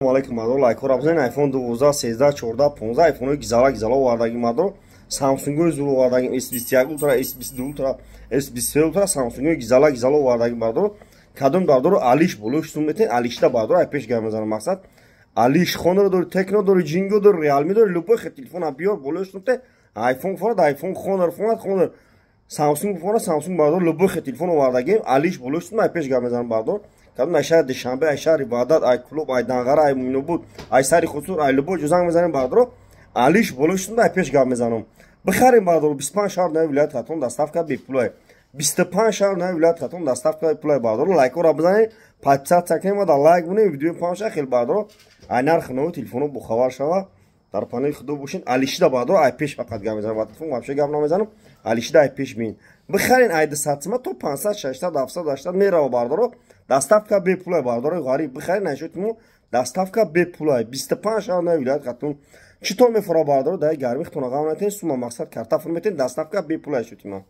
Алейкум, мардо, лайкҳоро бизанед. iPhone 12, 13, 14, 15, айфонҳои гизала гизала овардагим, мардо. Samsung-ҳои зур овардагим, S21 Ultra, S22 Ultra, S23 Ultra, Samsung-ҳои гизала гизала овардагим, мардо. Кадом бардоро алиш болош сум метен, алишта, бардоро, ай пеш гап мезанам, мақсад. Алиш Honor дори, Tecno дори, Jingo дори, Realme дори, любой хе телефона биёр, болош сум те, iPhone форад, iPhone, Honor фонад, Honor. Samsung фонад, Samsung, бардор, любой хе телефон овардагим, алиш болош сум, ай пеш гап мезанам, бардор. Кадом ай шаҳри Душанбе, ай шаҳри Ваҳдат, ай Кӯлоб, ай Данғара, ай Муинобуд, ай сари Хусур, ай любой ҷо занг мезанем, бардоро, алиш болош сум, ай пеш гап мезанам. Бихарем, бардоро, 25 шаҳр нави вилояти Хатлон доставка бепулай. 25 шаҳр нави вилояти Хатлон доставка бепулай, бардоро, лайкҳоро бизанед, подписаться кунем ва дар лайк бунем, видеои паҳн хел, бардоро, ай нархи нави телефонҳо бохабар шава. Дар паноҳи Худо бошин. Алишида, бардоро, ай пеш фақат гап мезанам, ба телефон вообще гап намезанам. Алишида ай пеш бин. Бихарен, ай 200 сима то 500, 600, 700, 800 мерава, бардоро. Доставка бепулай, бардоро, ғариб бихарен, айшотиму доставка бепулай. 25 шаҳр нави вилояти Хатлон. Чӣ то мефора, бардоро, дай гарми хитона ғам натен, сума мақсад карта фурметен, доставка бепулай шотима.